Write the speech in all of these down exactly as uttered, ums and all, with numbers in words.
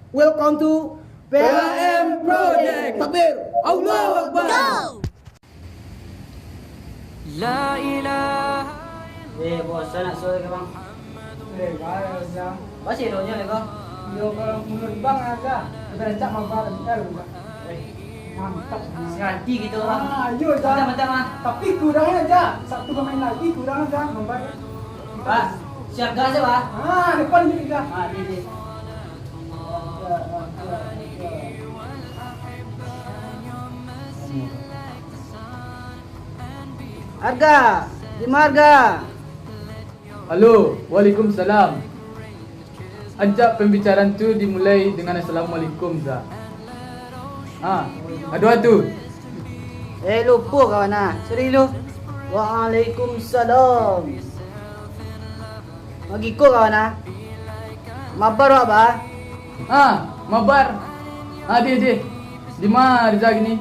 Welcome to P L M Project. Takbir. Allahu Akbar. La ilaha. Eh, bosan nak suara ke, Bang? Eh, baik aja. Masih donya ni, Bang? Yo, kalau menurut Bang aja. Kita rancak mabar, kita rancak. Mantap. Sehati gitu, Bang. Ah, yo, Bang. Mantap, mantap, Bang. Tapi kurangnya aja. Satu pemain lagi kurang aja, mabar. Bang, siap gas ya, Bang? Ah, depan dulu, Bang. Ah, iya, iya. Arga, di ma Arga? Halo, waalaikumsalam. Rancak pambicaraan tu dimulai dengan assalamualaikum, Za. Ha, ado a tu. Eh, lupo kawan ah. Sorry lu. Waalaikumsalam. Magiko kawan ah. Mabar wak ba? Ha, mabar. Ha, dih, dih. Di ma Riza kini?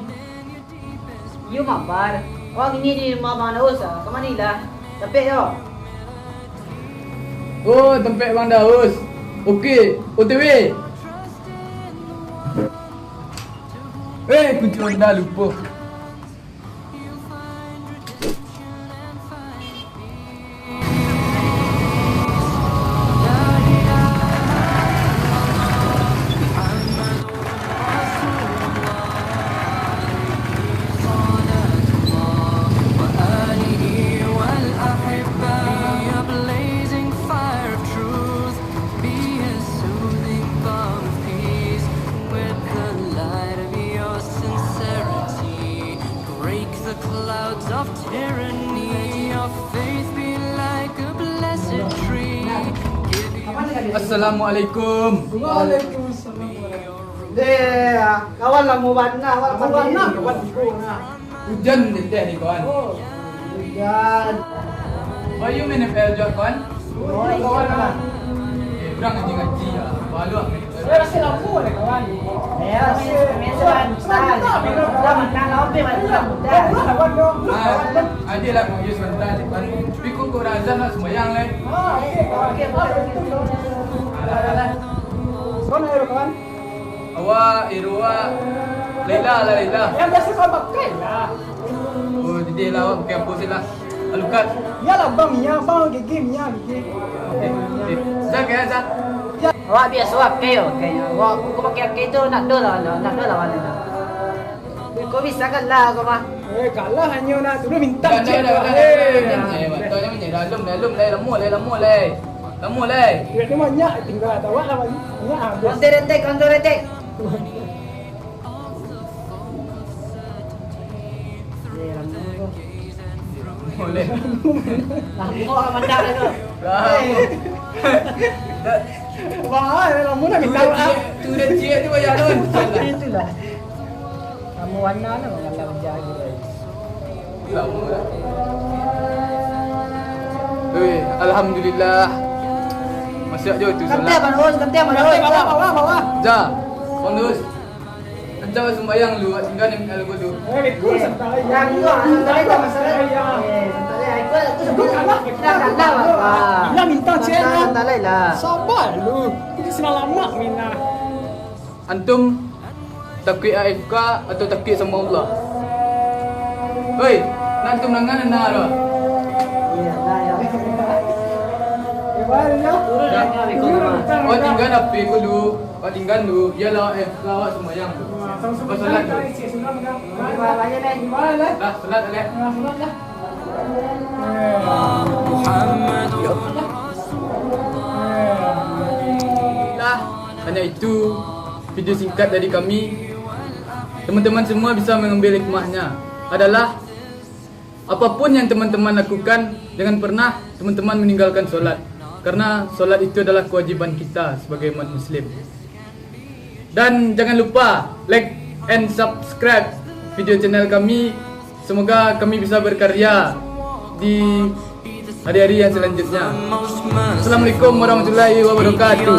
Iyo mabar. Wak kini di rumah Bang Daus ah. Ka ma lah? Tampek yo. Oh, tampek Bang Daus. Oke, O T W. Eh, kunci Honda lupo. Assalamualaikum. Waalaikumsalam warahmatullahi. Deh, kawan lamo bana, kawan. Lamo bana, kawan. Hujan teteh ni, kawan. Oh, hujan. Bayu main F L jo, kawan. Oh, kawan. Eh, urang ngaji-ngaji ya. Baluak. Eh, masih lamo deh, kawan. Ya, masih, masih, kawan. Kawan, kawan. Kawan, kawan. Ah, adil lah, kawan. Tapi kok, kok dah azan lah, sembahyang lah. Ah, oke, kawan. Oke, oke, oke. Alah, alah. Kawan, ayo, kawan. Awak, Iro, awak. Laila lah, Laila. Yang biasa kau pakai lah. Oh, jadi lah, awak pakai apa sih lah? Alukat. Iyalah, Bang, Mia, Bang, gigi, Mia, gigi. Oke, oke. Zak, ya, Zak? Ya. Awak biasa pakai, yo, pakai, yo. Awak, aku pakai, pakai tu, nak do lah, nak, nak do lah, mana dah. Kau bisa kan lah, kau mah. Eh, kalah hanyo nak turun minta cek lah. Eh, eh, betul nya, dalam, dalam, lai lamo, lai lamo, lai. Lamo, lai. Duit ni banyak, tinggal tak awak lah, banyak habis. Konten retek, konten retek. Boleh. Lamo lah mandang tu. Lamo. Wah, lamo nak minta maaf. Tu dah ciek tu, bayar tu. Itulah. Lamo warna lah, warna hijau gitu. Lamo lah. Weh, alhamdulillah. Masih aja tu solat. Ganti abang Daus, ganti abang Daus. Bawah, bawah, bawah. Ja, Bang Daus. Kencang sumbayang lu, tinggal ni kalau tu. Eh, ikut santai. Yang tu, ah, santai tu masalah. Eh, santai, ikut aku sebut kalah. Kita kalah, Bang. Bila minta cek lah. Santai lah. Sabar lu. Kita senang lama mina. Antum takuik A F K atau takuik samo Allah? Hoi, nak antum danga, danga tu. Iyo, danga, yo. Dah. Oh, tinggal H P dulu. Oh, tinggal dulu. Biarlah A F K awak sumbayang tu. Basalat tu. Dah, salat, Alek. Lah, hanya itu video singkat dari kami. Teman-teman semua bisa mengambil hikmahnya adalah, apapun yang teman-teman lakukan, jangan pernah teman-teman meninggalkan sholat. Karena sholat itu adalah kewajiban kita sebagai umat muslim. Dan jangan lupa like and subscribe video channel kami. Semoga kami bisa berkarya di hari-hari yang selanjutnya. Assalamualaikum warahmatullahi wabarakatuh.